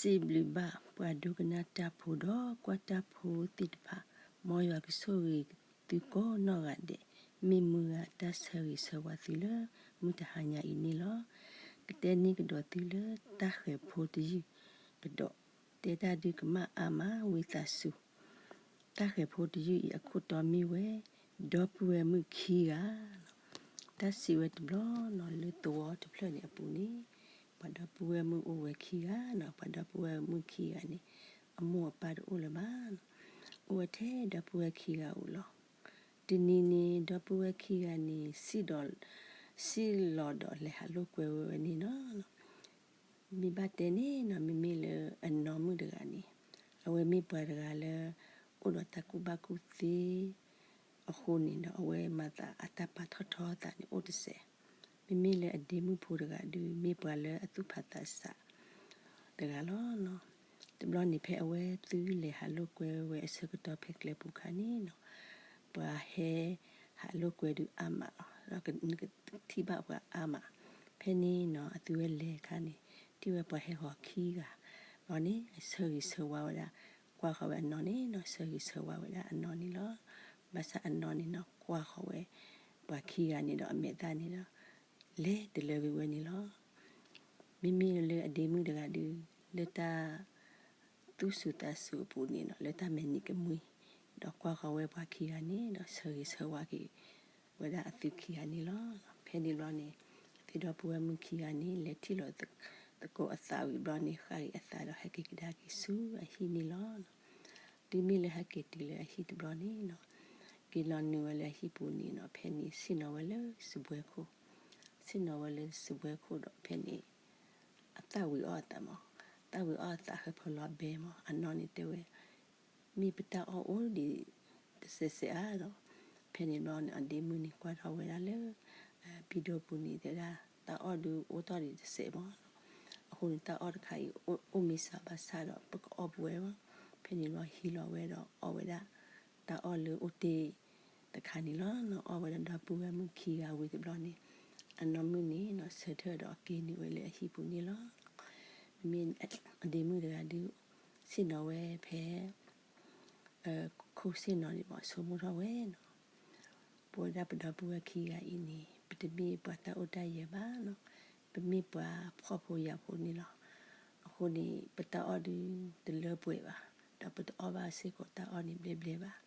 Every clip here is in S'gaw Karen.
စံးဘျုးဘၣ်ပှၤဒိကနၣ်တၢ်ဖိဒီးကွၢ်တၢ်ဖိသ့ၣ်တဖၣ်, မ်ယွၤကဆိၣ်ဂ့ၤသုကိးနီၢ်ဂၤဒဲး, မ့ၢ်မုၢ်ဂၤတၢ်ဆၢဂ့ၤဆၢဝါသုလၢမုၢ်တဟါညါအံၤန့ၣ်လီၤ. ကတဲန့ၢ်ကဒီးသုလၢတၢ်ဃဲၤဖိတယုၢ်ကဒီး, တဲတၢ်ဒုးကမၣ်အါမး ဝံသးစူၤ တၢ်ဃဲၤဖိတယုၢ်အံၤအခိၣ်တီမ့ၢ်ဝဲ, ဒီပုၢ်ဝဲၢ်မုၣ်ခံဂၤလီၤ. တၢ်စံးဝဲတဘျီနီၤ လၢသဝီတဖျၢၣ်န့ၣ်အပူၤန့ၣ်, ပှၤဒီပုၢ်ဝဲၢ်မုၣ်အိၣ်ဝဲခံဂၤနီၤ, ပှၤဒီပုၢ်ဝဲၢ်မုၣ်ခံဂၤန့ၣ်, အမိၢ်အပၢ်တအိၣ်လၢၤဘၣ်နီၤ, အိၣ်ဝဲထဲဒီပုၢ်ဝဲၢ်ခံဂၤအအိၣ်လီၤ. တနံၤန့ၣ် ဒီပုၢ်ဝဲၢ်ခံဂၤန့ၣ် စံၣ်ဒီး, စံၣ်လီၤဒီးလဲၤဟးလိာ်ကွဲဝဲန့ၣ်နီၤ. မ့ၢ်ဘၣ်တဲန့ၣ်နီၤ မ့မ့ၢ်လၢအနီၢ်မုၣ်တဂၤန့ၣ်, အဝဲမ့ၢ်ပှၤတဂၤလၢ အိၣ်ဒီးတၢ်ကူၣ်ဘၣ်ကူၣ်သ့အဃိန့ၣ်ဒီး အဝဲမၤသးအတၢ်ပာ်ထီၣ်ထီအသးန့ၣ်အိၣ်တစဲး, မ့မ့ၢ်လၢအဒ့မုၣ်ဖိတဂၤဒုး မ့ၢ်ပှၤလၢအသူၣ်ဖးသးစးတဂၤလီၤ. တဘျီန့ၣ်ဖဲအဝဲသုလဲၤဟးလိာ်ကွဲဝဲအဆၢကတီၢ်ဖဲကျဲပူၤခါန့ၣ်နီၤ, ပှၤဟဲဟးလိာ်ကွဲဒုးအါမးလီၤ. ဒီးနကထံၣ်ဘၣ်ပှၤအါမး, ဖဲန့ၣ်နီၤ အသုဝဲလဲၤအခါန့ၣ် ထံၣ်ဝဲပှၤဟဲဃီၤခံဂၤ, ဘျီန့ၣ် အဆၢဂ့ၤဆၢဝါဝဲဒၣ်, ကွၢ်ဃီၤဝဲအနီၢ်န့ၣ်နီၤ ဆၢဂ့ၤဆၢဝါဝဲဒၣ်အနီၢ်န့ၣ်လီၤ. ဘၣ်ဆၣ်အနီၢ်န့ၣ်နီၤ ကွၢ်ဃီၤဝဲ ပှၤခံဂၤန့ၣ်ဒီးအမဲာ်သၣ်န့ၣ်ဒီး လဲၤတလၢကွံာ်ဝဲန့ၣ်လီၤ. မ့မ့ၢ်လၢအဒ့မုၣ်တဂၤဒုး လၢတၢ်သူၣ်စူၤသးစူၤအပူၤန့ၣ်နီၤ လၢတၢ်မဲာ်နံၤကမှံ, ဒီးကွၢ်ဃီၤဝဲပှၤခံဂၤန့ၣ်ဒီး ဆၢဂ့ၤဆၢဝါက့ၤဝဲဒၣ်အသုခံဂၤန့ၣ်လီၤ. ဖဲန့ၣ်ဘျီန့ၣ် သ့ၣ်ဒီပုၢ်ဝဲၢ်မုၣ်ခံဂၤန့ၣ် လဲၤထံၣ်လိာ်သကိးအသးဝံၤဘျီန့ၣ် ဃၣ်က့ၤအသးဒီးဟဲက့ၤကဒါက့ၤဆူအဟံၣ်န့ၣ်လီၤ. တုၤမ့ၢ်လၢဟဲက့ၤတုၤလၢအဟံၣ်တဘျီန့ၣ်နီၤ, က့ၤလီၤနုာ်ဝဲလၢအဟံၣ်ပူၤန့ၣ်နီၤ ဖဲန့ၣ်ဆ့ၣ်နီၤဝဲလၢစပွဲခိၣ်, ဆ့ၣ်နီၤဝဲလၢစပွဲခိၣ်ဒီးဖဲန့ၣ် အသၣ်ဝံၤအီၣ်အသးမး, သၣ်ဝံၤအီၣ်အသးဟၢဖၢလီၤဘဲမး, အနီၢ်န့ၣ်တဲဝဲ မ့ၢ်ပတၢ်အီၣ်အိၣ်ဒံးတစဲးစဲးဧါဒီး, ဖဲန့ၣ်ဘျီန့ၣ် အဒ့မုၣ်န့ၣ် ကွၢ်ထီၣ်ဝဲဒၣ်လၢ ပံၤဒိၣ်ပူၤန့ၣ် တဲဝဲဒၣ် တၢ်အီၣ်ဒုးအိၣ်တ့ၢ်ဒံးတစဲးမး, အဃိန့ၣ် တၢ်အီၣ်တခါအံၤ အိၣ်မ့ၢ်စှၤဘၣ်ဆၣ်ဒီး ပကအီၣ်ပဝဲမး, ဖဲန့ၣ်ဘျီဟံးလီၤဝဲဒီးအီၣ်ဝဲဒၣ် တၢ်အီၣ်လၢအိၣ်တ့ၢ်တခါန့ၣ်လီၤ. အီၣ်ဝဲဒၣ်ဒီပုၢ်ဝဲၢ်မုၣ်ခံဂၤဝံၤတဘျီန့ၣ် အနီၢ်မုၣ်န့ၣ်နီၤ ဆၢထၢၣ်ဒီးက့ၤနုာ်ဝဲလၢအဟံၣ်ပူၤန့ၣ်လီၤ. မ့မ့ၢ်အဒ့မုၣ်တဂၤဒုး ဆ့ၣ်နီၤဝဲဖဲ ခိၣ်ဆ့ၣ်နီၤန့ၣ်မး ဆိကမိၣ်ထီၣ်ဝဲနီၤ, ပဝဲဒၣ်ပဒီပုၢ်ဝဲၢ်ခံဂၤအံၤန့ၣ် ပတမ့ၢ်ပှၤတၢ်အိၣ်တၢ်ယၢၤဘၣ်နီၤ, ပမ့ၢ်ပှၤဖှီၣ်ဖိယာ်ဖိန့ၣ်လီၤ. အဃိန့ၣ် ပတၢ်အီၣ်ဒုးတလၢပှဲၤဘၣ်, ဒီးပတအီၣ်ဘၣ်စ့ၢ်ကီးတၢ်အီၣ်န့ၣ်ဘျဲဘျဲဘၣ်.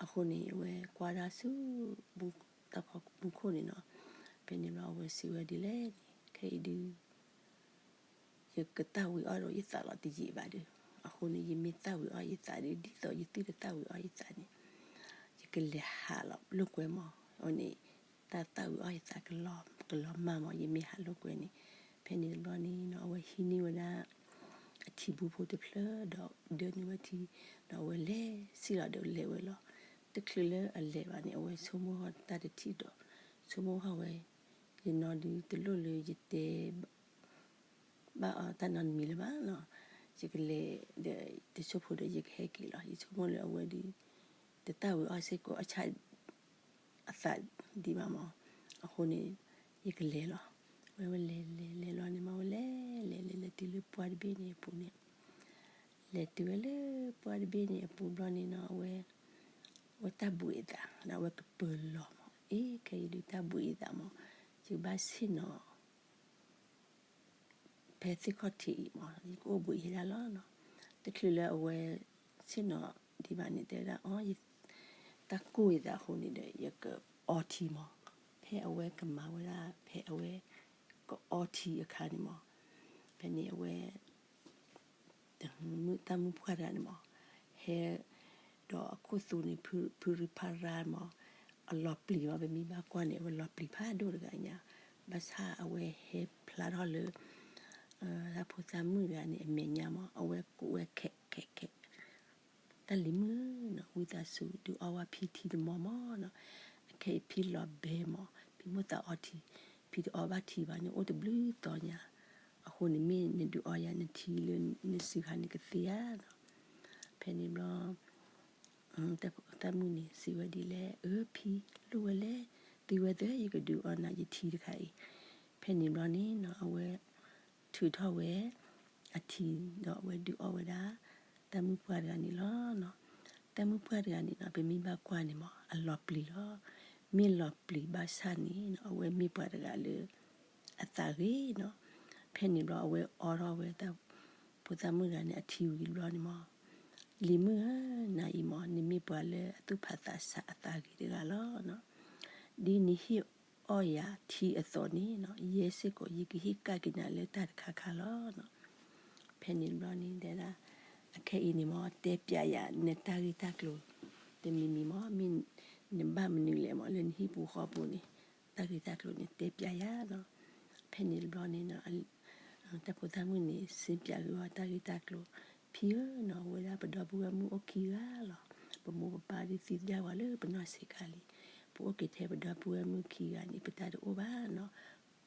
အဃိန့ၣ် အဝဲကွၢ်တၢ်ဆူ တၢ်ဖီမူခိၣ်န့ၣ်နီၤ, ဖဲန့ၣ်ဘျီအဝဲစံးဝဲဒ်လဲၣ်န့ၣ် ခဲအံၤဒုး ယကသၣ်ဝံၤအီၣ်ဒီးယသးလီၤတယံာ်ဘၣ်ဒီး, အဃိန့ၣ် ယမ့ၢ်သၣ်ဝံၤအီၣ်ယသးဒီး ဒ်သိးယသုတသၣ်ဝံၤအီၣ်ယသးန့ၣ် ယကလဲၤဟးလီၤလိာ်ကွဲမး, အဃိန့ၣ် တၢ်သၣ်ဝံၤအီၣ်ယသး ကလီၤမၢ်မး ယမ့ၢ်ဟးလိာ်ကွဲန့ၣ်. ဖဲန့ၣ်တဘျီန့ၣ်နီၤ အဝဲဟံးန့ၢ်ဝဲဒၣ် အထံဘူဖိတဖျၢၣ်ဒီးဒၢနုာ်ဝဲထံ, ဒီးအဝဲလဲၤစံၣ်လီၤဒီးလဲၤဝဲလီၤ. တချုးလၢအလဲၤဘၣ်န့ၣ် အဝဲဆိကမိၣ်တၢ်တထံၣ်ဒီး ဆိကမိၣ်ဝဲ ယနီၢ်ဒုးတလိၣ်လၢယတဲ ဘၣ်အီၤတၢ်နီတမံၤလၢၤဘၣ်နီၤ, ယကလဲၤဒီးတစိၢ်ဖိဒီးယကဟဲက့ၤလီၤ. ယဆိကမိၣ်လၢအဝဲဒုး တသၣ်ဝံၤအီၣ်စ့ၢ်ကီးအဆၣ် အသးဒံးဘၣ်မး, အဃိန့ၣ် ယကလဲၤလီၤ. ဝဲဝဲလဲၤလဲၤလဲၤလီၤန့ၣ်မး ဝဲလဲၤလဲၤလဲၤလဲၤတုၤလၢပှၢ်တဘ့ၣ်န့ၣ်အပူၤန့ၣ်, လဲၤတုၤဝဲလၢပှၢ်တဘ့ၣ်န့ၣ်အပူၤဘျီန့ၣ်နီၤ အဝဲ ဝဲတၢ်ဘှံးအသး ဒီးအဝဲကပၢၤလီၤမး, အ့ ခဲအံၤဒုးတၢ်ဘှံးအသးမး, ယကဘၣ်ဆ့ၣ်နီၤ ဖဲသ့ၣ်ခီၣ်ထံးအံၤမး ယကအိၣ်ဘှံးယဲဒၣ်လီၤနီၤ. တချုးလၢအဝဲဆ့ၣ်နီၤဒံးဘၣ်န့ၣ် တဲဝဲဒၣ် အီ တၢ်ကိၢ်ယသးအဃိန့ၣ်ဒီး ယကအီထံမး. ဖဲအဝဲကမၤဝဲဒၣ် ဖဲအဝဲကအီထံအခါန့ၣ်မး, ဖဲန့ၣ်အဝဲ တၢ်မုၣ်ပှၢ်တဂၤန့ၣ်မး ဟဲ ဒီးအခိၣ်သူန့ၣ် ဖုရံဖါရါမး အလီၤပျံၤမး ပမ့ၢ်ဘၣ်ကွၢ်န့ၣ် အဝဲလီၤပျံၤဖးဒိၣ်တဂၤညါ, ဘၣ်ဆၣ်အဝဲဟဲဖျါထီၣ်လၢ သးဖိသၣ်မုၣ်တဂၤန့ၣ် အမဲာ်ညါမး အဝဲကိးဝဲခဲခဲခဲ တၢ်လံၤမုၣ်နီၤ ဝံသးစူၤ ဒုးအီဝဲဖံထံတမီၤမးနီၤ, အခဲအံၤဖံလီၤဘဲမး ဖံမိၢ်သးအီထံ, ဖံတအီဘၣ်ထံဘၣ်န့ၣ် အိၣ်တဘျုးသီညါ, အဃိန့ၣ်မ့ၢ်နဒုးအီယၤနထံလၢနစုခါန့ၣ်ကသ့ဧါနီၤ. ဖဲန့ၣ်ဘျီ သးမုၣ်န့ၣ်စံးဝဲဒ်လဲၣ်, အၢ ဖံလိၣ်ဝဲလဲၣ်, သ့ဝဲသ့ ယကဒုးအီနၤယထံတခါအံၤ. ဖဲန့ၣ်ဘျီန့ၣ်နီၤ အဝဲထုးထီၣ်ဝဲ အထံဒီးအဝဲဒုးအီၣ်ဝဲဒၣ် တၢ်မုၣ်ပှၢ်တဂၤန့ၣ်လီၤ. တၢ်မုၣ်ပှၢ်တဂၤန့ၣ်နီၤ ပမ့ၢ်ဘၣ်ကွၢ်န့ၣ်မး အလီၤပျံၤလီၤ. မ့ၢ်လီၤပျံၤဘၣ်ဆၣ်န့ၣ်နီၤ အဝဲမ့ၢ်ပှၤတဂၤလၢ အသးဂ့ၤနီၤ. ဖဲန့ၣ်ဘျီအဝဲအိးထီၣ်ဝဲတၢ်ဖိသၣ်မုၣ်တဂၤန့ၣ် အထံဝံၤဘျီန့ၣ်မး, လံၤမုၣ်ဧၢ, နၤအံၤမး နမ့ၢ်ပှၤလၢအသူၣ်ဖးသးစးအသးဂ့ၤတဂၤလီၤ. ဒ်နဟ့ၣ်အီၣ်ယၤထံအသိးန့ၣ်နီၤ ယဲစ့ၢ်ကီး ယကဟ့ၣ်ကၣ်က့ၤနၤလၢတၢ်တခါခါလီၤ. ဖဲန့ၣ်ဘျီန့ၣ် တဲဒၣ် အခဲအံၤန့ၣ်မး တဲပျးယၤ နတၢ်ဂ့ၢ်တၢ်ကျိၤ တမံၤမံၤမး မ့ၢ်နဘၣ်မနုၤလဲၣ်မး လၢနဟံၣ်ပူၤဃီပူၤန့ၣ် တၢ်ဂ့ၢ်တၢ်ကျိၤန့ၣ် တဲပျးယၤနီၤ. ဖဲန့ၣ်တဘျီန့ၣ်နီၤ တၢ်ဖိသၣ်မုၣ်န့ၣ် စ့ပျးက့ၤဝဲတၢ်ဂ့ၢ်တၢ်ကျိၤ, ဖံဧၢနီၤ ဝဲဒၣ်ပဒီပုၢ်ဝဲၢ်မုၣ်အိၣ်ခံဂၤလီၤ. ပမိၢ်ပပၢ်ဒုးသံသဒၢ်ဝဲလၢပနီၢ်ဆံးခါလံ. ပအိၣ်က့ၤထဲပဒီပုၢ်ဝဲၢ်မုၣ်ခံဂၤန့ၣ် ပတၢ်တအိၣ်ဘၣ်နီၤ.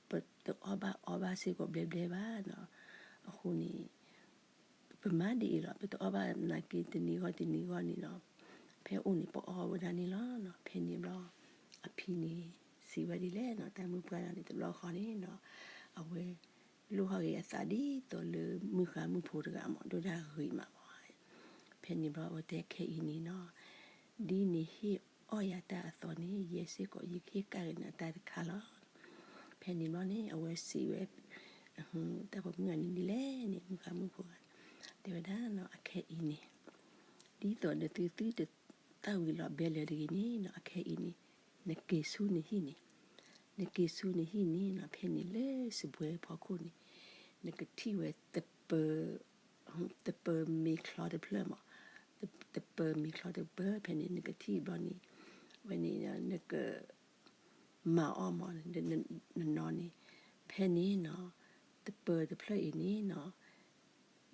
ပတအီၣ်ဘၣ်အီဘၣ်စ့ၢ်ကီးဘျဲဘျဲဘၣ်နီၤ. အဃိန့ၣ် ပမၤဒ်အံၤလီၤ, ပတအီၣ်ဘၣ်နာ်က့ တနံၤဂီၢ်တနံၤဂီၢ်န့ၣ်နီၤ, ဖဲအိၣ်န့ၣ် ပအီၣ်ဝဲဒၣ်န့ၣ်လီၤနီၤ. ဖဲန့ၣ်ဘျီ အဖံန့ၣ် စံးဝဲဒ်လဲၣ်နီၤ, တၢ်မုၣ်ပှၢ်တဂၤန့ၣ် တဘျီဃီန့ၣ်နီၤ, အဝဲလိၣ်ဟီၣ်ဂ့ၤအသးဒ်သိးလၢမုၢ်ဃါမုၢ်ဖိတဂၤမး ဒိၣ်ဒၣ်ဂ့ၤမးမး. ဖဲန့ၣ်ဘျီအဝဲတဲခဲအံၤန့ၣ်နီၤ, ဒ်နဟ့ၣ်အီၣ်ယၤတၢ်အသိးန့ၣ် ယဲစ့ၢ်ကီး ယကဟ့ၣ်ကၣ်က့ၤနၤတၢ်တခါလီၤ. ဖဲန့ၣ်ဘျီန့ၣ် အဝဲစံးဝဲ တၢ်ပိာ်မုၣ်ဂၤန့ၣ်ဒ်လဲၣ်န့ၣ် မုၢ်ဃါမုၢ်ဖိဂၤ တဲဝဲဒၣ်နီၤ, အခဲအံၤန့ၣ် ဒ်သိးနသုသုတသၣ်ဝံၤလီၤဘဲလၢတဂ့ၤန့ၣ်နီၤ, အခဲအံၤန့ၣ် နက့ၤဆူနဟံၣ်န့ၣ်, နက့ၤဆူနဟံၣ်န့ၣ်နီၤ, ဖဲန့ၣ်လၢစပွဲဖီခိၣ်န့ၣ် နကထံၣ်ဝဲသပၢၤ သပၢၤမ့ၤချီတဖျၢၣ်မး, သပၢၤမ့ၤချီတဖျၢၣ်, ဖဲန့ၣ်နကထံၣ်ဘျီန့ၣ် ဝဲန့ၣ်နက မၤအီၣ်မး နနီၤန့ၣ်, ဖဲန့ၣ်နီၤ သပၢၤတဖျၢၣ်အံၤန့ၣ်နီၤ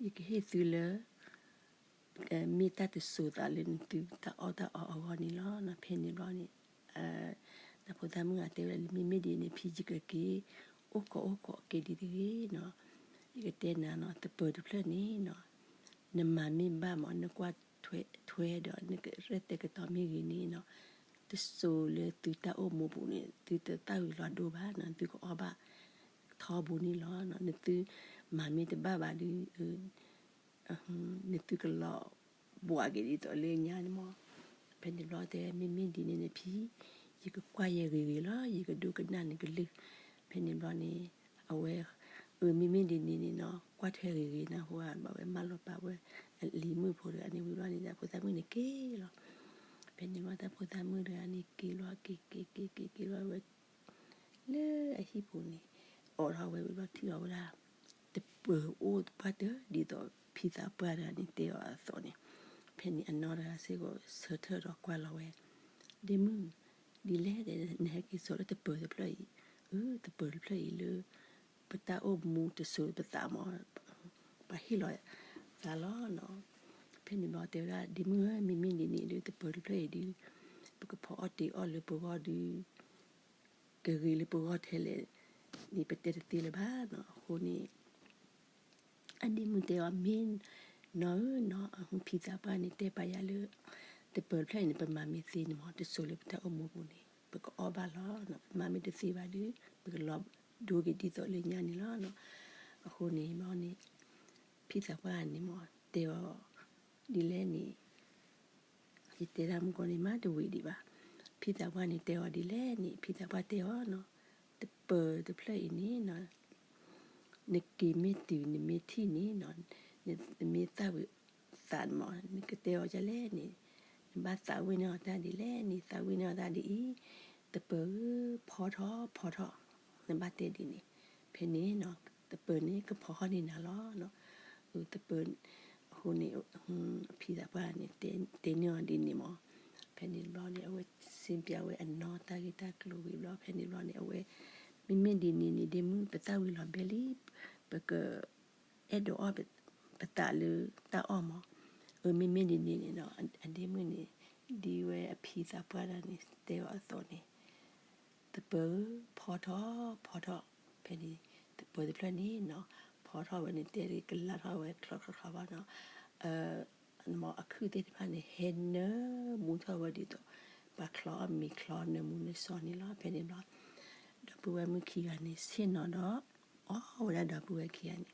ယကဟ့ၣ်သုလၢ မ့ၢ်တၢ်တစိၤသးလၢနသုတၢ်အီၣ်တၢ်အီအဂီၢ်န့ၣ်လီၤ. ဖဲန့ၣ်ဘျီန့ၣ် တၢ်ဖိသၣ်မုၣ်ဂၤတဲဝဲဒၣ်လၢ မ့မ့ၢ်ဒ်န့ၣ် ဖံယကက့ၤ အိၣ်ခိးအိၣ်ခိးက့ၤဒ်တဂ့ၤနီၤ, ယကတဲနၤနီၤ သပၢၤတဖျၢၣ်န့ၣ်နီၤ နမၤမ့ၢ်ဘၣ်မး နကွၢ်ထွဲဒီး နကရဲၣ်တဲာ်ကတီၤမ့ၢ်ဂ့ၤန့ၣ်နီၤ, တစိၤလၢသုတၢ်အိၣ်မူပူၤန့ၣ် သုတသၣ်ဝံၤလီၤဒိဘၣ်နီၤ, သုကအီၣ်ဘၣ်ထီဘိန့ၣ်လီၤ. နသုမၤမ့ၢ်တဘၣ်ဘၣ်ဒီး နသုကလီၤဘှးက့ၤဒ်သိးလၢညါန့ၣ်မး. ဖဲန့ၣ်ဘျီတဲ မ့မ့ၢ်ဒ်န့ၣ်န့ၣ်ဖံ, ယကကွၢ်ယဲဂ့ၤဂ့ၤလီၤ, ယကဒိကနၣ်နကလုၢ်. ဖဲန့ၣ်ဘျီန့ၣ် အဝဲ အၢ မ့မ့ၢ်ဒ်န့ၣ်န့ၣ်နီၤ ကွၢ်ထွဲဂ့ၤဂ့ၤနၢ်ဟူဧါ, ဘၣ်ဝဲမၢလီၤပာ်ဝဲ အလံၤမုၣ်ဖိတဂၤန့ၣ်ဝံၤဘျီန့ၣ် တၢ်ဖိသၣ်မုၣ်န့ၣ်က့ၤလီၤ. ဖဲန့ၣ်ဘျီတၢ်ဖိသၣ်မုၣ်တဂၤန့ၣ်က့ၤလီၤ က့ၤက့ၤက့ၤက့ၤက့ၤလီၤဝဲ လၢအဟံၣ်ပူၤန့ၣ် အိးထီၣ်ဝဲဝံၤဘျီထံၣ်လီၤဝဲဒၣ် သပၢၤအိၣ်ပှၢ်တၢၢ် ဒ်သိးဖံသးပှၢ်တဂၤန့ၣ်တဲအီၤအသိးန့ၣ်, ဖဲန့ၣ်အနီၢ်တဂၤစ့ၢ်ကီးဆၢထၢၣ်ဒီးကွၢ်လီၤဝဲ, ဒ့မုၣ်, ဒ်လဲၣ်ဒီး နဟဲက့ၤစိာ်လၢသပၢၤတဖျၢၣ်အံၤ, အၢ သပၢၤတဖျၢၣ်အံၤလၢ ပတၢ်အိၣ်မူတစိၤပသးမး ပှၤဟ့ၣ်လီၤသးလီၤနီၤ. ဖဲန့ၣ်ဘျီတဲဝဲဒၣ် ဒ့မုၣ်ဧၢ မ့မ့ၢ်ဒ်န့ၣ်ဒီး သပၢၤတဖျၢၣ်အံၤဒီး ပကဖီအီၣ်တ့ၤအီၣ်လၢပဂီၢ်ဒီး ကဂ့ၤလၢပဂီၢ်ထဲလဲၣ်န့ၣ် ပတဲတသ့လၢၤဘၣ်နီၤ. အဃိန့ၣ် အဒ့မုၣ်တဲအီၤ မ့ၢ်နီၤဧၢနီၤ, ဖံသးပှၢ်န့ၣ်တဲပာ်ယၤလၢ သပၢၤတဖျၢၣ်အံၤန့ၣ် ပမၤမ့ၢ်သ့န့ၣ်မး တစိၤလၢပတၢ်အိၣ်မူပူၤန့ၣ် ပကအီၣ်ဘၣ်လီၤ. ပမၤမ့ၢ်တသ့ဘၣ်ဒီး ပကလီၤဒိက့ၤဒ်သိးလၢညါန့ၣ်လီၤ. အဃိန့ၣ်ဘျီန့ၣ် ဖံသးပှၢ်န့ၣ်မး တဲအီၤ ဒ်လဲၣ်န့ၣ် ယတဲတၢ်မုၢ်ကီၢ်န့ၣ် မ့ၢ်တဝံၤဒံးဘၣ်. ဖံသးပှၢ်န့ၣ်တဲအီၤဒ်လဲၣ်န့ၣ် ဖံသးပှၢ်တဲအီၤနီၤ, သပၢၤတဖျၢၣ်အံၤန့ၣ်နီၤ နက့ၤမ့ၢ်တုၤနမ့ၢ်ထံၣ်န့ၣ်နီၤ, နမ့ၢ်သၣ်ဝံၤသးန့ၣ်မး နကတဲအီၤဒ်လဲၣ်န့ၣ်, နဘၣ်သးဝံၣ်န့ၢ်အီၤတၢ်ဒ်လဲၣ်န့ၣ် သးဝံၣ်န့ၢ်အီၤတၢ်ဒ်အံၤ, သပၢၤဧၢ ဖီထီၣ်ဖီထီၣ်, နဘၣ်တဲဒ်န့ၣ်, ဖဲန့ၣ်နီၤ သပၢၤန့ၣ်ကဖီထီၣ်န့ၢ်နၤလီၤ. သပၢၤ အဃိန့ၣ် ဖံသးပှၢ်န့ၣ် တဲန့ၢ်အီၤဒ်န့ၣ်မး. ဖဲန့ၣ်တဘျီန့ၣ် အဝဲစံးပျးဝဲအနီၢ်တၢ်ဂ့ၢ်တၢ်ကျိၤဝံၤဘျီ ဖဲန့ၣ်တဘျီန့ၣ် အဝဲ မ့မ့ၢ်ဒ်န့ၣ်န့ၣ် ဒ့မုၣ်ပသၣ်ဝံၤလီၤဘဲလံ, ပကအဲၣ်ဒိးအီၣ်ပသးလၢတၢ်အီၣ်မး. အၢ မ့မ့ၢ်ဒ်န့ၣ်န့ၣ်နီၤ အဒ့မုၣ်န့ၣ် ဒ်ဝဲအဖံသးပှၢ်တဂၤန့ၣ် တဲအီၤအသိးန့ၣ် သပၢၤဧၢ ဖီထီၣ်ဖီထီၣ်, ဖဲန့ၣ် သပၢၤတဖျၢၣ်န့ၣ်နီၤ ဖီထီၣ်ဝဲန့ၣ် တဲဒ်ကလးထီၣ်ဝဲချီချီချီဘၣ်နီၤ, မ်အခုၣ်သ့ၣ်တဖၣ်န့ၣ် ဟဲနၢမူထီၣ်ဝဲဒ်သိး ပှၤချီအီၣ်မ့ၤချီနၢမူနၢဆှီန့ၣ်လီၤ. ဖဲန့ၣ်ဘျီ ဒီပုၢ်ဝဲၢ်မုၣ်ခံဂၤန့ၣ် ဆ့ၣ်နီၤဒီး အီၣ်ဝဲဒၣ်ဒီပုၢ်ဝဲၢ်ခံဂၤန့ၣ်,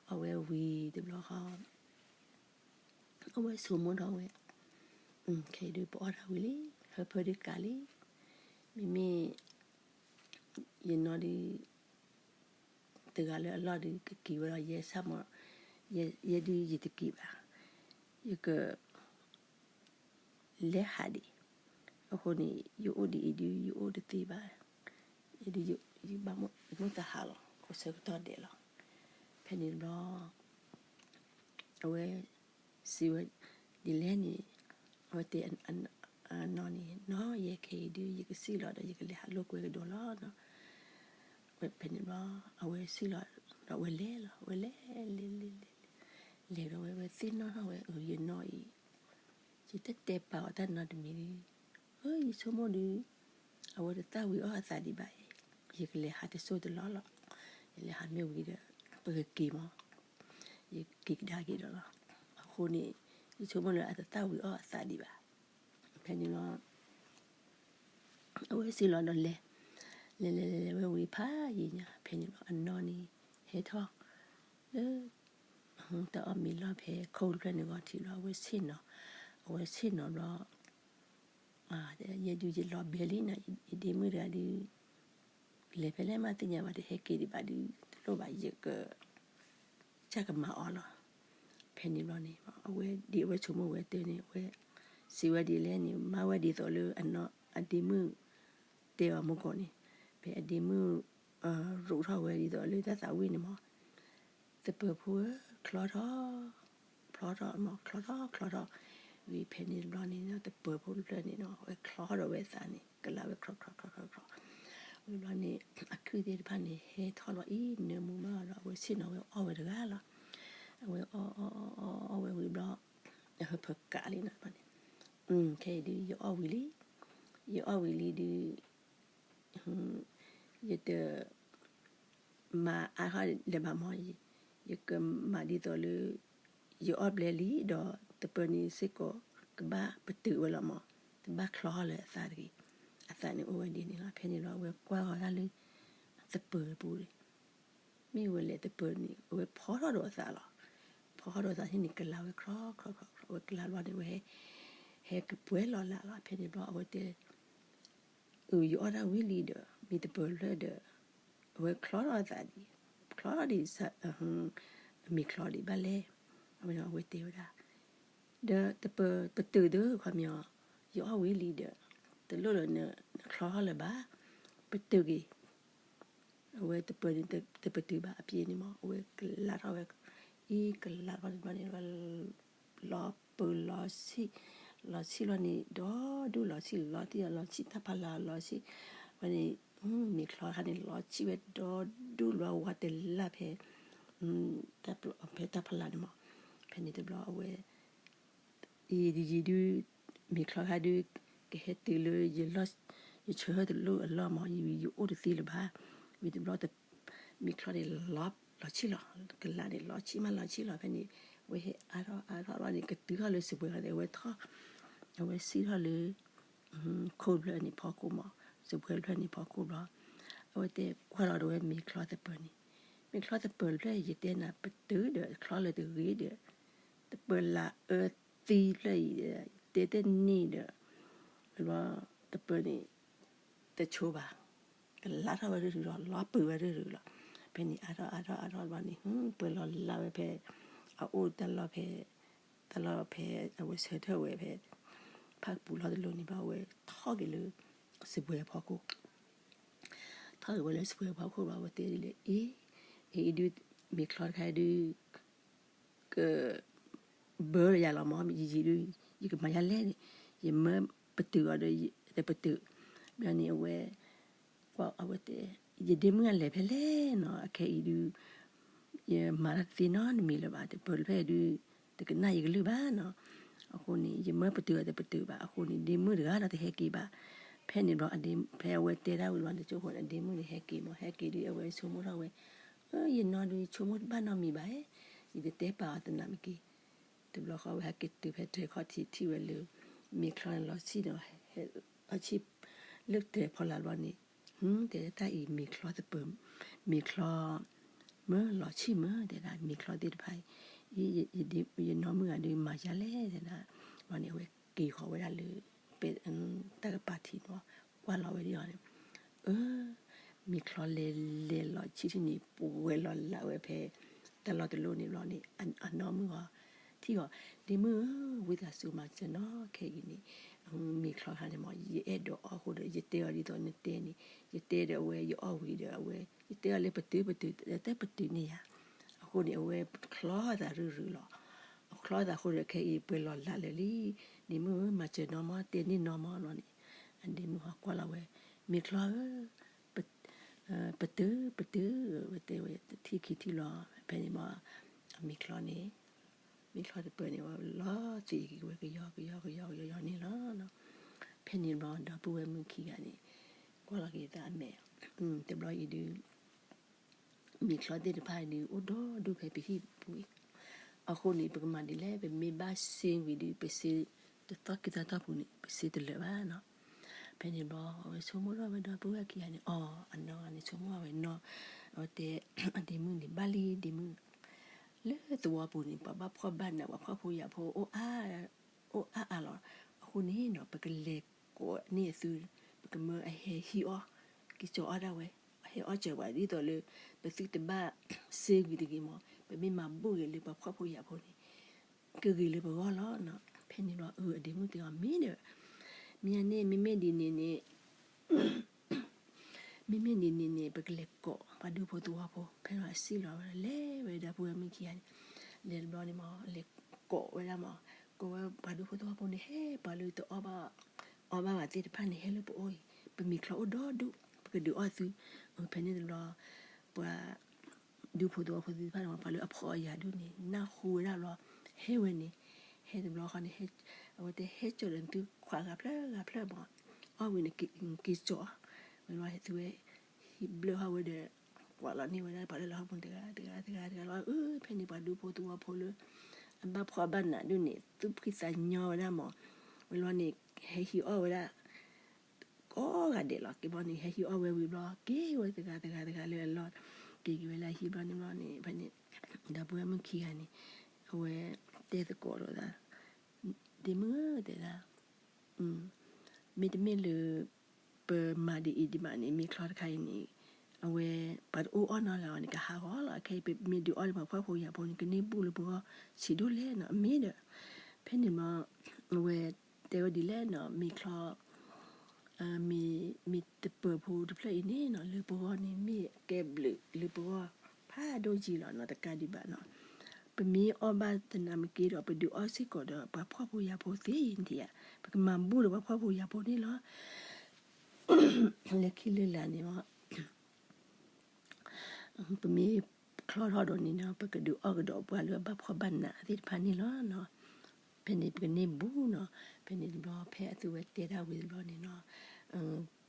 အ အဝဲဝံၤတဘျီဃီ အဝဲဆိကမိၣ်ထီၣ်ဝဲ, ခဲအံၤဒုးပအီၣ်တၢ်ဝံၤလံ, ဟၢဖၢဒုးကးလံ, မ့မ့ၢ် ယနီၢ်ဒုး တဂၤလၢအလီၢ်ဒုးကက့ၤဝဲဒီး ယဲဆၣ်မီၤ, ယဲဒုးယတက့ၤဘၣ်, ယက လဲၤဟးဒံး, အဃိန့ၣ် ယအိၣ်ဒ်အံၤဒုး ယအိၣ်တသ့ဘၣ်, ယဒုးယဘၣ်မုၢ်သဟးလီၤ, ကဆၢကတီၢ်ဒဲးလီၤ. ဖဲန့ၣ်တဘျီ အဝဲစံးဝဲဒ်လဲၣ်န့ၣ်, အဝဲတဲအနီၢ်န့ၣ်, နီၢ်ယဲခဲအံၤဒုး ယကစံၣ်လီၤဒီး ယကလဲၤဟးလိာ်ကွဲကဒီးလီၤ. ဖဲန့ၣ်ဘျီ အဝဲစံၣ်လီၤဒီးအဝဲလဲၤလီၤ, အဝဲလဲၤလဲၤလဲၤလဲၤလဲၤ, လဲၤဒီးဝဲ ဝဲသ့ၣ်နီၣ်ထီၣ်ဝဲ အၢ ယနီၢ်အံၤ ယတတဲပာ်အီၤတၢ်နီတမံၤဒုး, အၢ ယဆိကမိၣ်ဒုး အဝဲတသၣ်ဝံၤအီၣ်အသးဒံးဘၣ်, ယကလဲၤဟးတစိၢ်တလီၢ်လီၤ. ယလဲၤဟးမ့ၢ်ဝံၤဒီး ပကက့ၤမီၤ, ယက့ၤကဒါက့ၤဒီးလီၤ. အဃိန့ၣ် ယဆိကမိၣ်လၢအတသၣ်ဝံၤအီၣ်အသးဒံးဘၣ်. ဖဲန့ၣ်လီၤ အဝဲစံၣ်လီၤဒီးလဲၤ, လဲၤလဲၤလဲၤလဲၤဝဲဝံၤဖးယံာ်ညါ, ဖဲန့ၣ်လီၤ အနီၢ်န့ၣ် ဟဲထီၣ်လၢ တၢ်အီၣ်မ့ၤလီၢ်ဖဲခိၣ်တဖျၢၣ်န့ၣ်ဂီၤထံးလီၤ. အဝဲဆ့ၣ်နီၤ, အဝဲဆ့ၣ်နီၤဘျီ, ယဲဒုးယလီၤဘဲလံနီၤ, ယဒ့မုၣ်တဂၤဒုး လဲၤဖဲလဲၣ်မးသ့ၣ်ညါဘၣ်, တဟဲက့ၤဒံးဘၣ်ဒုး တလိၣ်ဘၣ်, ယက ကစၢ်ကမၤအီၤလီၤ. ဖဲန့ၣ်ဘျီန့ၣ် အဝဲဒ်အဝဲဆိကမိၣ်ဝဲတဲန့ၣ် အဝဲစံးဝဲဒ်လဲၣ်န့ၣ် မၤဝဲဒ်သိးလၢအနီၢ်အဒ့မုၣ် တဲအီၤမူကီၢ်န့ၣ်, ဖဲအဒ့မုၣ် ရိးထီၣ်ဝဲဒ်သိးလၢတၢ်သးဝံၣ်န့ၣ်မး, သပၢၤဖိဧၢ ချီထီၣ် ချီထီၣ်မး ချီထီၣ်ချီထီၣ်, ဝံၤဖဲန့ၣ်တဘျီန့ၣ် သပၢၤဖိတဖျၢၣ်န့ၣ်နီၤ အဝဲချီထီၣ်ဒီးဝဲအသးန့ၣ် ကလးဝဲချီချီချီချီချီ, ဝံၤဘျီန့ၣ် အခုၣ်သ့ၣ်တဖၣ်န့ၣ် ဟဲထီၣ်လီၤအံၤ နၢမူဘၣ်ဒီး အဝဲဆ့ၣ်နီၤဝဲအီၣ်ဝဲတဂၤလီၤ. အဝဲအီၣ်အီၣ်အီၣ်အီၣ်ဝဲဝံၤဘျီ အဟၢဖၢကးလံနီၤန့ၣ်, ခဲအံၤဒုး ယအီၣ်ဝံၤလံ, ယအီၣ်ဝံၤလံဒုး ယတ မၤအါထီၣ်လၢၤဘၣ်မး, ယကမၤဒ်သိးလၢ ယအီၣ်ဘျဲလံဒီး သပၢၤန့ၣ်စ့ၢ်ကီး ကဘၣ်ပတုာ်ဝဲလီၤမး, တဘၣ်ချီထီၣ်လၢၤအသးတဂ့ၤ, အသးန့ၣ်အိၣ်ဝဲဒ်န့ၣ်လီၤ. ဖဲန့ၣ်လီၤ အဝဲကွၢ်ဃီၤတၢ်လၢ သပၢၤပူၤန့ၣ်, မ့ၢ်ဝဲလဲၣ်သပၢၤန့ၣ် အဝဲဖီထီၣ်ဒီးအသးလီၤ. ဖီထီၣ်ဒီးအသးန့ၣ် ကလးဝဲချီချီချီချီ, အဝဲကလးဘျီန့ၣ် အဝဲဟဲ ဟဲကပှဲၤလီၤလးလီၤ. ဖဲန့ၣ်ဘျီအဝဲတဲ အၢ ယအီၣ်တၢ်ဝံၤလံဒီး မ့ၢ်သပၢၤဖျၢၣ်ဒီး အဝဲချီထီၣ်အသးဒံး, ချီဒံး မ့ၤချီဒံးဘၣ်လဲၣ်, အဝဲတဲဝဲဒၣ်, ဒီးသပၢၤပတုာ်သ့ခီပညီ, ယအီၣ်ဝံၤလံဒီး တလိၣ်လၢနချီထီၣ်လၢၤဘၣ်, ပတုာ်က့ၤ အဝဲသပၢၤန့ၣ် တပတုာ်ဘၣ်အပျ့ၤန့ၣ်မး, အဝဲကလးထီၣ်ဝဲ, အံၤကလးထီၣ်န့ၣ်ဘျီန့ၣ် လီၤပၢၤလီၤဆံၣ်, လီၤဆံၣ်လီၤန့ၣ် ဒီဒူၣ်လီၤဆံၣ်လီၤတံၢ်လီၤဆံၣ်တၢ်ဖီလာ်လီၤဆံၣ်, ဝဲန့ၣ် မ့ၤချီခါန့ၣ် လီၤဆံၣ်ဝဲဒီဒူၣ်လီၤဝါတလၢ်ဖဲ ဖဲတၢ်ဖီလာ်န့ၣ်မး, ဖဲန့ၣ်တဘျီအဝဲ ယံာ်ဒုး မ့ၤချီခါဒုး ကဟဲတုၤလၢ ယဆၢဟၢတလိၣ်အလီၢ်မး ယအိၣ်တသ့လၢၤဘၣ်, ဝံၤတဘျီ မ့ၤချီန့ၣ် လီၤဆံၣ်လီၤ, ကလးန့ၣ် လီၤဆံၣ်မးလီၤဆံၣ်လီၤ, ဖဲန့ၣ် ဝဲဟဲအါထီၣ်အါထီၣ်လီၤန့ၣ် ကတုၤထီၣ်လၢစပွဲၤန့ၣ် အဝဲထီၣ်, အဝဲစံၣ်ထီၣ်လၢ ခိၣ်ဖျၢၣ်န့ၣ်ဖီခိၣ်မး, စပွဲၤဖျၢၣ်န့ၣ်ဖီခိၣ်ဘျီ, အဝဲတဲကွၢ်လီၤဒီးဝဲမ့ၤချီသပၢၤန့ၣ်, မ့ၤချီသပၢၤဖျၢၣ် ယတဲနၤပတုာ်ဒီးချီလၢၤတဂ့ၤဒီး, သပၢၤလၢအၢသံဖျၢၣ်အံၤ တဲတန့ၢ်ဒီး, ဘျီသပၢၤန့ၣ် တဆိဘၣ်, ကလးထီၣ်ဝဲတရုၢ်လီၤ, လီၤပၢၤဝဲတရုၢ်လီၤ, ဖဲန့ၣ်အါထီၣ်အါထီၣ်အါထီၣ်ဘျီန့ၣ် ပှဲၤလီၤလးဝဲဖဲ အအိၣ်တၢ်လီၢ်ဖဲ တၢ်လီၢ်ဖဲ အဝဲဆၢထၢၣ်ဝဲဖဲ ဖၣ်ပူၤလီၢ်တလိၤန့ၣ်ဘျီ အဝဲထီၣ်က့ၤလၢ စပွဲၤဖီခိၣ်, ထီၣ်က့ၤဝဲလၢစပွဲၤဖီခိၣ်ဘျီ အဝဲတဲဒ်လဲၣ် အ့ အံၤဒုး မ့ၤချီတခါဒုး က ဘၢယၤလီၤမး ယံာ်ယံာ်ဒုး ယကမၤယၤလဲၣ်န့ၣ် ယမၢပတုာ်အီၤဒီး တပတုာ်, ဘျီန့ၣ်အဝဲ ကွၢ်အဝဲတဲ ယဒ့မုၣ်အလဲၤဖဲလဲၣ်နီၤ အခဲအံၤဒုး ယမၤတၢ်တသ့နီတမံၤလၢၤဘၣ် တပၢၤတဖျၢၣ်ဒုး တကနၣ်ယကလုၢ်ဘၣ်နီၤ, အဃိန့ၣ် ယမၢပတုာ်အီၤတပတုာ်ဘၣ် အဃိန့ၣ် ဒ့မုၣ်တဂၤဒီးတဟဲက့ၤဘၣ်, ဖဲန့ၣ်ဘျီ ဖဲအဝဲတဲဒၣ်ဝံၤဘျီန့ၣ် ကၠိဖိန့ၣ် အဒ့မုၣ်န့ၣ်ဟဲက့ၤမး ဟဲက့ၤဒုး အဝဲဆိကမိၣ်ထီၣ်ဝဲ ယနီၢ်ဒုး ယဆိကမိၣ်တဘၣ်နီတမံၤဘၣ်, ယတတဲပာ်အီၤတနၤမ့ၢ်က့ၤ တဘျီဃီဝဲဟဲက့ၤတုၤဖဲတြဲၤခီၣ်ထံးထံၣ်ဝဲလၢ မ့ၤချီန့ၣ်လီၤဆံၣ်ဒီး ဟဲလီၤဆံၣ် လၢတြဲၤဖီလာ်ဘျီန့ၣ် တဲတၢ်အံၤမ့ၤချီသပၢၤ မ့ၤချီ မ့ၢ်လီၤဆံၣ်မ့ၢ် တဲဒၣ် မ့ၤချီသ့ၣ်တဖၣ်အံၤ, ယနီၢ်မုၣ်ဂၤဒုးမၤယၤလဲၣ် တဲဒၣ်. ဘျီန့ၣ် အဝဲက့ၤဃီၤဝဲဒၣ်လၢ တၢ်ကပၤထံးန့ၣ် ကွၢ်လီၤဝဲဒ်အီၤန့ၣ်, အၢ မ့ၤချီလဲၤလဲၤလီၤဆံၣ်ထံၣ်န့ၣ် ပှဲၤလီၤလးဝဲဖဲ တၢ်လီၢ်တလီၢ်န့ၣ်ဘျီန့ၣ် အနီၢ်မုၣ်အီၤ ထံၣ်အီၤ, ဒ့မုၣ်ဧၢ, ဝံသးစူၤမၤစၢၤနီၢ်ခဲအံၤန့ၣ်, မ့ၤချီခါန့ၣ်မ့ၢ် ယအဲၣ်ဒိးအီၣ်အဃိဒီး ယတဲအီၤဒ်သိးနတဲန့ၣ်, ယတဲဒီးအဝဲ ယအီၣ်ဝံၤဒီးအဝဲ ယတဲအီၤလၢပတုာ်ပတုာ် တၢ်ပတုာ်န့ၢ်ယၤ, အဃိန့ၣ် အဝဲချီသးရုၢ်ရုၢ်လီၤ. အချီသးအဃိဒီး ခဲအံၤပှဲၤလီၤလးလၢာ်လံ, ဒ့မုၣ်ဧၢ မၤစၢၤနီၢ်မး တဲန့ၢ်နီၢ်မးလီၤန့ၣ်, အဒ့မုၣ်ဟီကွၢ်လီၤဝဲ, မ့ၤချီဧၢ, ပတုာ်ပတုာ် ဝဲတဲဝဲထံၣ်ခံထံၣ်လီၤ. ဖဲန့ၣ်မ့ၢ် အမ့ၤချီန့ၣ် မ့ၤချီတပၢၤန့ၣ် ဝဲလီၤသံးက့ၤဝဲကယီကယီကယီကယီကယီန့ၣ်လီၤ. ဖဲန့ၣ်ဘျီ ဒီပုၢ်ဝဲၢ်မုၣ်ခံဂၤန့ၣ် ကွၢ်လီၤက့ၤသးအမဲာ်, တဘျီအံၤဒုး မ့ၤချီသ့ၣ်တဖၣ်အံၤဒုး အိၣ်ဒီဒူၣ်ဖဲပဟံၣ်ပူၤအံၤ, အဃိန့ၣ် ပကမၤဒ်လဲၣ်, ပမ့ၢ်ဘၣ်စ့ဝံၤဒုး ပစ့တသီၣ်ခံသီၣ်တၢ်ပူၤန့ၣ် ပစ့တလၢာ်ဘၣ်နီၤ. ဖဲန့ၣ်ဘျီ အဝဲဆိကမိၣ်ထီၣ်ဝဲဒီပုၢ်ဝဲၢ်ခံဂၤန့ၣ် အီၤ အနီၢ်ဂၤန့ၣ် ဆိကမိၣ်ဝဲနီၤ, အဝဲတဲ အဒ့မုၣ်န့ၣ် ဘၣ်လံဒ့မုၣ်, လၢသဝီပူၤန့ၣ် ပှၤဘၣ်ဖှီၣ်ဘၣ်နး ပှၤဖှီၣ်ဖိယာ်ဖိ အိၣ်အါ အိၣ်အါအါလီၤ. အဃိန့ၣ်နီၤ ပကလဲၤကိးန့ၢ်အသု, ပကမၢအဟဲဟံးအီၣ်, က့ၤကၠီၤအီၣ်ဒၣ်ဝဲ, ဟဲအီၣ်စၢၤပှၤ ဒ်သိးလၢ ပသုတဘၣ်စ့ဝံၤတဂ့ၤမး, ပမ့ၢ်မၤဘူၣ်ဂ့ၤလၢပှၤဖှီၣ်ဖိယာ်ဖိန့ၣ် ကဂ့ၤလၢပဂီၢ်လီၤနီၤ. ဖဲန့ၣ်ဘျီ အဒ့မုၣ်တဲအီၤ မ့ၢ်ဒီး, မ့ၢ်န့ၣ် မ့မ့ၢ်ဒ်န့ၣ်န့ၣ် မ့မ့ၢ်ဒ်န့ၣ်န့ၣ် ပကလဲၤကိးပှၤဒူဖိသဝီဖိ. ဖဲန့ၣ်အစံၣ်လီၤဝဲ လဲၤဝဲဒီပုၢ်ဝဲၢ်မုၣ်ခံဂၤန့ၣ်, လဲၤတဘျီန့ၣ်မး လဲၤကိးဝဲဒၣ်မး, ကိးဝဲပှၤဒူဖိသဝီဖိန့ၣ် ဟဲပှၤလၢတအီၣ်ဘၣ် အီဘၣ်ဘၣ်သ့ၣ်တဖၣ်န့ၣ် ဟဲလၢပအိၣ်အံၤ, ပမ့ၤချီအိၣ်ဒီဒူၣ် ပကဒုးအီၣ်သု. ဖဲန့ၣ်တဘျီ ပှၤ ဒူဖိသဝီဖိသ့ၣ်တဖၣ်န့ၣ် ပှၤလၢအဖှီၣ်အယာ်ဒိၣ်န့ၣ် နၢ်ဟူဝဲဒၣ်ဘျီ ဟဲဝဲန့ၣ်, ဟဲတဘျီဃီန့ၣ် အဝဲတဲဟဲကၠီၤဒီးသုခွးဂၤဖျၢၣ်ဂၤဖျၢၣ်မး, အီၣ်ဝံၤန့ၣ် က့ၤကၠီၤ, ဝဲလီၤဟဲသုဝဲ ဟံးဘျၢၣ်ဟီၣ်ဝဲဒီး ကွၢ်လီၤန့ၢ်ဝဲဒၣ်ပှၤလၢလၢဟီၣ်ပူၤတဂၤတဂၤတဂၤတဂၤလီၤ. အၢ ဖဲန့ၣ်ပှၤဒူဖိသဝီဖိလၢ အဘၣ်ဖှီၣ်ဘၣ်နးဒိၣ်န့ၣ် သူၣ်ဖှံသးညီဝဲဒၣ်မး, ဝဲလီၤန့ၣ် ဟဲဟံးအီၣ်ဝဲဒၣ် ကိးဂၤဒဲးလီၤ. က့ၤဘျီန့ၣ် ဟဲဟံးအီၣ်ဝဲဝံၤဘျီ က့ၤဝဲတဂၤတဂၤတဂၤလၢအလီၢ်, က့ၤက့ၤဝဲလၢဟံးဘျီန့ၣ်ဘျီန့ၣ် ဖဲန့ၣ် ဒီပုၢ်ဝဲၢ်မုၣ်ခံဂၤန့ၣ် အဝဲတဲသကိးလိာ်သး ဒ့မုၣ်ဧၢ တဲဒၣ် မ့တမ့ၢ်လၢ ပမၤဒ်အံၤဒံးဘၣ်န့ၣ် မ့ၤချီတခါအံၤန့ၣ် အဝဲ ပှၤတအိၣ်အီၣ်နီတဂၤဘၣ်န့ၣ် ကဟးဂီၤလီၤ. ခဲအံၤပမ့ၢ်ဒုးအီၣ်လၢပှၤဖှီၣ်ဖိယာ်ဖိန့ၣ် ကန့ၢ်ဘူၣ်လၢပဂီၢ်ဆံးဒိၣ်လဲၣ်နီၤ အမ့ၢ်ဒီး ဖဲန့ၣ်မး အဝဲတဲဝဲဒ်လဲၣ်နီၤ မ့ၤချီ မ့ၤ မ့ၤတပၢၤဖိတဖျၢၣ်အံၤန့ၣ်နီၤ လၢပဂီၢ်န့ၣ် မ့ၢ်ကဲဘျုးလၢပဂီၢ်ဖးဒိၣ်ကံလီၤနီၤ တကးဒံးဘၣ်နီၤ ပမ့ၢ်အီၣ်ဘၣ်သနာ်က့ဒီး ပဒုးအီၣ်စ့ၢ်ကီးဒီးပှၤဖှီၣ်ဖိယာ်ဖိသ့အံၤန့ၣ်ဧါ, ပကမၤဘူၣ်ဒီးပှၤဖှီၣ်ဖိယာ်ဖိန့ၣ်လီၤ. လၢခံလၢလာ်န့ၣ်မး ပမ့ၢ်ချီထီၣ်ဒီးန့ၣ်နီၤ ပကဒုးအီၣ်ကဒီးပှၤလၢအဘၣ်ဖှီၣ်ဘၣ်နးသ့ၣ်တဖၣ်န့ၣ်လီၤ. ဖဲန့ၣ်ပကန့ၢ်ဘူၣ်နီၤ. ဖဲန့ၣ်တဘျီ ဖဲအသုဝဲတဲဒၣ်ဝံၤတဘျီန့ၣ်နီၤ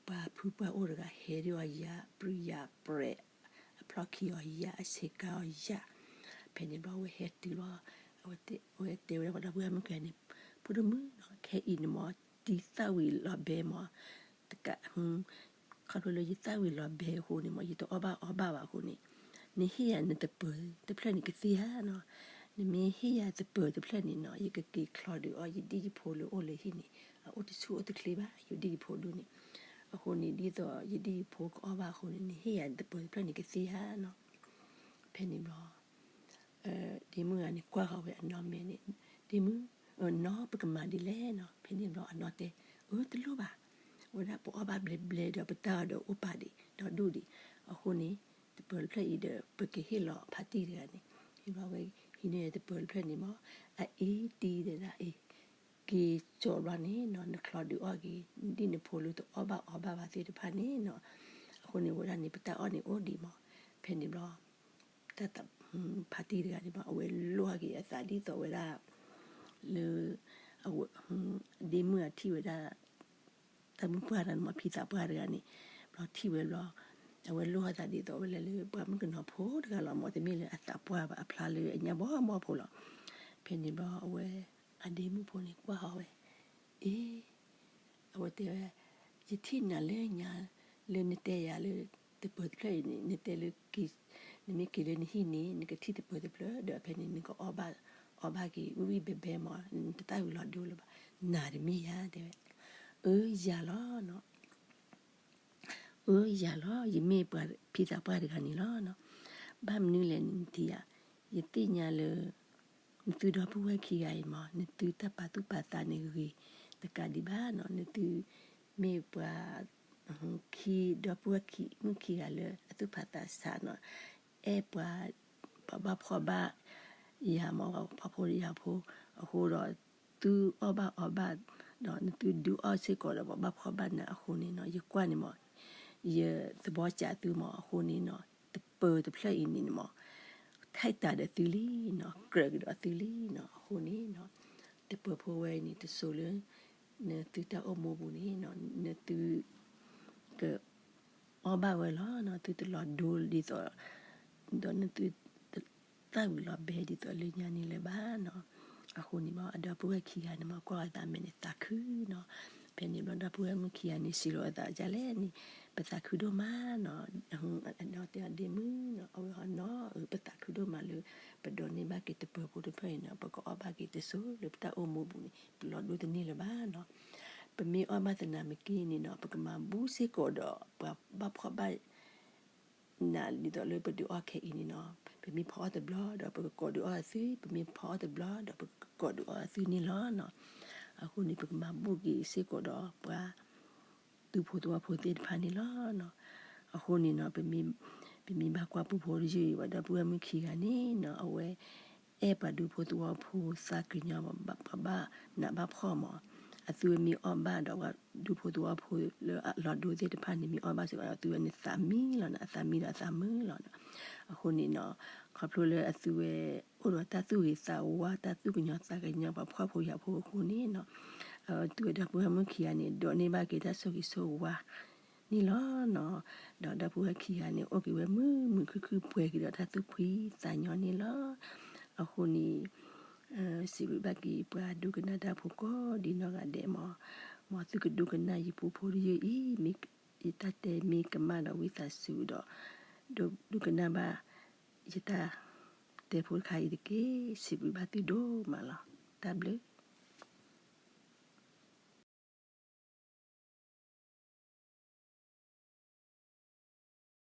ပှၤဖုပှၢ်အိၣ်တဂၤ ဟဲဒုးအီၣ်ယၤ ပြံယၤပြဲး အဖျီၣ်ခံအီၤယၤ အဆ့ကၤအီၤယၤ. ဖဲန့ၣ်ဘျီဝဲဟဲတုၤလီၤ အဝဲတဲဝဲဒၣ်ပှၤဒီပုၢ်ဝဲၢ်မုၣ်ကဲန့ၣ် ဖိဒိၣ်မုၣ်နီၤ ခဲအံၤန့ၣ်မး တံၤသၣ်ဝံၤလီၤဘဲမး တကး ခီဖျိလၢယသၣ်ဝံၤလီၤဘဲအဃိန့ၣ်မး ယတအီၣ်ဘၣ်အီဘၣ်ဘၣ်အဃိန့ၣ် နဟ့ၣ်ယၤနသပၢၤတဖျၢၣ်န့ၣ်ကသ့ဧါနီၤ. နမ့ၢ်ဟ့ၣ်ယၤသပၢၤတဖျၢၣ်န့ၣ်နီၤ ယကက့ၤချီဒုးအီၣ်ယဒံၣ်ယဖိလၢအိၣ်လၢဟံၣ်န့ၣ် အအိၣ်တဆူၣ်အိၣ်တချ့ဘၣ် ယဒံၣ်ယဖိဒိၣ်န့ၣ်. အဃိန့ၣ် ဒ်သိးယဒံၣ်ယဖိကအီၣ်ဘၣ်အဃိန့ၣ် နဟ့ၣ်ယၤသပၢၤတဖျၢၣ်န့ၣ်ကသ့ဧါနီၤ. ဖဲန့ၣ်ဘျီ ဒ့မုၣ်ဂၤန့ၣ် ကွၢ်ဃီၤဝဲအနီၢ်မဲာ်န့ၣ် ဒ့မုၣ် နီၢ် ပကမၤဒ်လဲၣ်နီၤ. ဖဲန့ၣ်ဘျီအနီၢ်တဲ အၢ တလိၣ်ဘၣ် ဝဲဒၣ်ပအီၣ်ဘၣ်ဘျဲးဘျဲးဒီး ပတၢ်အီၣ်ဒီးအိၣ်ပာ်ဒံးဒီဒူၣ်ဒံး. အဃိန့ၣ် သပၢၤတဖျၢၣ်အံၤဒီး ပကဟ့ၣ်လီၤဖါတံၢ်တဂၤန့ၣ် ဟ့ၣ်ဘျီဝဲ ဟံးန့ၢ်သပၢၤတဖျၢၣ်န့ၣ်မး အအ့တံၤတဲဒၣ်အ့ က့ၤကၠီၤဘျီန့ၣ်နီၤ နချီဒုးအီၣ်က့ၤ ဒ်နဖိလၢတအီၣ်ဘၣ်အီဘၣ်ဘၣ်သ့ၣ်တဖၣ်န့ၣ်နီၤ. အဃိန့ၣ် ဝဲဒၣ်န့ၣ် ပတၢ်အီၣ်န့ၣ်အိၣ်ဒံးမး. ဖဲန့ၣ်ဘျီ တၢ်သး ဖါတံၢ်တဂၤန့ၣ်မး အဝဲလိၣ်ဟးက့ၤအသးဒ်သိးဝဲဒၣ် လၢ အဝဲ ဒ့မုၣ်အထံၣ်ဝဲဒၣ် တၢ်မုၣ်ပှၢ်တဂၤန့ၣ်မး ဖံသးပှၢ်တဂၤန့ၣ် ဘျီထံၣ်ဝဲဘျီ အဝဲလိၣ်ဟးသးဒ်သိးဝဲလၢ လၢပှၤမုၣ်ကနီၤဖိတဂၤလီၤမး တမ့ၢ်လၢအသးပှၢ်ဘၣ် အဖျါလၢအညါဘီဘီဖိလီၤ. ဖဲန့ၣ်ဘျီအဝဲ အဒ့မုၣ်ဖိန့ၣ်ကွၢ်ဃီၤဝဲ အ့ အဝဲတဲဝဲ ယထံၣ်နၤလၢညါ လၢနတဲယၤလၢ သပၢၤတဖျၢၣ်အံၤန့ၣ် နတဲလၢက့ၤ နမ့ၢ်က့ၤလၢနဟံၣ်န့ၣ် နကထံၣ်တပၢၤတဖျၢၣ်ဒီး ဖဲန့ၣ်နကအီၣ်ဘၣ်, အီၣ်ဘၣ်က့ၤ ဝံၣ်ဝံၣ်ဘဲဘဲမး, နတသၣ်ဝံၤလီၤဒိလၢၤဘၣ်, နၤတမ့ၢ်ယၤ တဲဝဲ. အၢ ယၤလီၤနီၤ, အၢ ယၤလီၤ, ယမ့ၢ်ပှၤဖံသးပှၢ်တဂၤန့ၣ်လီၤနီၤ. ဘၣ်မနုၤလဲၣ်န့ၣ် နထံၣ်ဧါ, ယသ့ၣ်ညါလၢ နသုဒီပုၢ်ဝဲၢ်ခံဂၤအံၤမး နသုတၢ်ပာ်သူၣ်ပာ်သးန့ၣ်ဂ့ၤတကးဒံးဘၣ်နီၤ. နသုမ့ၢ်ပှၤ ခံ ဒီပုၢ်ဝဲၢ်မုၣ်ခံဂၤလၢအသူၣ်ဖးသးစးနီၤ, အဲၣ်ပှၤ ပှၤဘၣ်ဖှီၣ်ဘၣ်ယာ်မး, ပှၤဖှီၣ်ဖိယာ်ဖိအဃိဒီး သုအီၣ်ဘၣ်အီဘၣ် ဒီးနသုဒုးအီၣ်စ့ၢ်ကီးဒီးပှၤဘၣ်ဖှီၣ်ဘၣ်နးအဃိန့ၣ်နီၤ, ယကွၢ်န့ၣ်မး ယသဘီစးသုမးအဃိန့ၣ်နီၤ, တပၢၤတဖျၢၣ်အံၤန့ၣ်မး ထဲးတၢ်ဒီးသုလံနီၤ, ကြၢးကဒီးသုလံနီၤ. အဃိန့ၣ်နီၤ, တပၢၤဖိဝဲအံၤန့ၣ် တစိၤလၢ နသုတၢ်အိၣ်မူပူၤန့ၣ်နီၤ, နသု က အီၣ်ဘၣ်ဝဲလီၤနီၤ, သုတလီၤဒိဒ်သိး ဒီးနသုတသၣ်ဝံၤလီၤဘဲဒ်သိးလၢညါန့ၣ်လၢၤဘၣ်နီၤ. အဃိန့ၣ်မး အဒီပုၢ်ဝဲၢ်ခံဂၤန့ၣ်မး ကွၢ်အသးမဲာ်န့ၣ်သးခုနီၤ. ဖဲန့ၣ်ဘျီ ဒီပုၢ်ဝဲၢ်မုၣ်ခံဂၤန့ၣ် စံးလီၤအသးဒ်လဲၣ်န့ၣ်, ပသးခုဒိၣ်မးနီၤ, အဒီတဲအီၤဒ့မုၣ်နီၤ, အဝဲဟီနီၤ, ပသးခုဒိၣ်မးလၢ ပဒိးန့ၢ်ဘၣ်က့ၤတပၢၤဖိတဖျၢၣ်အံၤနီၤ, ပကအီၣ်ဘၣ်က့ၤတစိၤလၢပတၢ်အိၣ်မူပူၤန့ၣ် ပလီၤဒိတန့ၢ်လၢၤဘၣ်နီၤ. ပမ့ၢ်အီၣ်ဘၣ်သနာ်က့န့ၣ်နီၤ, ပကမၤဘူၣ်စ့ၢ်ကီးဒီးပှၤဘၣ်ဖှီၣ်ဘၣ် နးဒ်သိးလၢပဒုးအီၣ်ခဲအံၤန့ၣ်နီၤ, ပမ့ၢ်ဖီအီၣ်တဘျီဒီးပကကိးဒုးအီၣ်အသု, ပမ့ၢ်ဖီအီၣ်တဘျီဒီးပကကိးဒုးအီၣ်အသုန့ၣ်လီၤနီၤ. အဃိန့ၣ် ပကမၤဘူၣ်က့ၤစ့ၢ်ကီးဒီးပှၤ ဒူဖိသဝီဖိသ့ၣ်တဖၣ်န့ၣ်လီၤနီၤ. အဃိန့ၣ်နီၤ, ပမ့ၢ်ဘၣ်ကွၢ်ပူဖိတယုၢ်အံၤ ပဒီပုၢ်ဝဲၢ်မုၣ်ခံဂၤန့ၣ်နီၤ, အဝဲ အဲၣ်ပှၤဒူဖိသဝီဖိသးကညီၤ ပှၤဘၣ်နးဘၣ်ဖှီၣ်မး, အသုဝဲမ့ၢ်အီၣ်ဘၣ်ဒီးပှၤဒူဖိသဝီဖိလၢအလီၤဒိသ့ၣ်တဖၣ်န့ၣ် မ့ၢ်အီၣ်ဘၣ်စ့ၢ်ကီး အသုဝဲန့ၣ်သးမံလီၤနီၤ, အသးမံဒီးအသးမုာ်လီၤနီၤ. အဃိန့ၣ်နီၤ, ခီဖျိလၢအသုဝဲ အိၣ်ဒီးတၢ်သူၣ်ဂ့ၤသးဝါ တၢ်သူၣ်ကညီၤသးကညီၤ ပှၤဖှီၣ်ဖိယာ်ဖိအဃိန့ၣ်နီၤ, အသုဝဲဒီပုၢ်ဝဲၢ်မုၣ်ခံဂၤန့ၣ် ဒိးန့ၢ်ဘၣ်က့ၤတၢ်ဆိၣ်ဂ့ၤဆိၣ်ဝါန့ၣ်လီၤနီၤ. ဒီးဒီပုၢ်ဝဲၢ်ခံဂၤန့ၣ် အိၣ်က့ၤဝဲမုာ်မုာ်ခုၣ်ခုၣ် ပှဲၤက့ၤဒီးတၢ်သူၣ်ဖှံသးညီန့ၣ်လီၤ. အဃိန့ၣ် စံးဘျုးဘၣ်က့ၤပှၤဒိကနၣ်တၢ်ဖိကိးဒ်နီၢ်ဂၤဒဲးမး, မ်သုကဒိကနၣ်ယပူဖိတယုၢ်အံၤ, ယတၢ်တဲမ့ၢ်ကမၣ်ဒီးဝံသးစူၤဒီး ဒိကနၣ်ဘၣ်ယတၢ်တဲဖိတခါအံၤတက့ၢ်. စံးဘျုးဘၣ်သုဒိၣ်မးလီၤ. တၢ်ဘျုး